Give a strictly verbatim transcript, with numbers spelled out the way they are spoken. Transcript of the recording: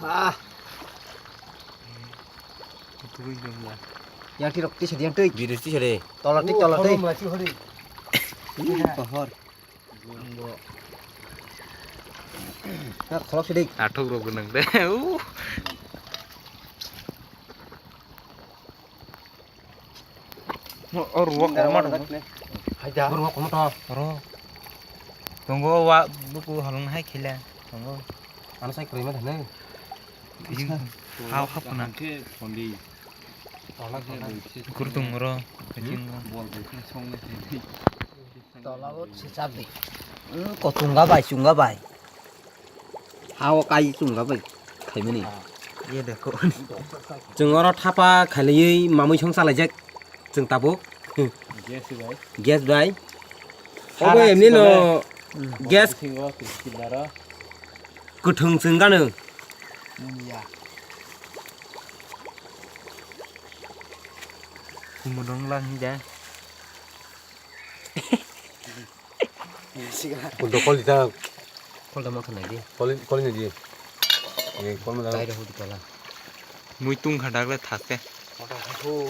Ah. Yang tirok tisa yang tui. Biri tisa de. Tola tui, tola tui. Pohor. Khorok sidik. Athuk rok gwnang de. Uh. O ruwa koma tongo. Haida. Ruwa koma to. Oro. Tongo wa buku halong hai khila. Tongo. Ano sai kroi ma thane. Hao hapna. Kuru tongo ro. Kaching ro. Tola o sisap di. Ko chunga bai, chunga bai. Hao kai chunga bai khaimani. Ye de ko. Chwng oro thapa khailaiwi mamui song salaijak chwng tabuk. Gas bai. Gas bai. Obo emni no gas. Kwthwng chwng gano. Kumudong lang hija. Undo kol dita. Kol da motha nai di. Kol, kol ni di. Ye kol ma da. Kai da hudi kala. Mui tung kha dak le thak ke. Motha hu.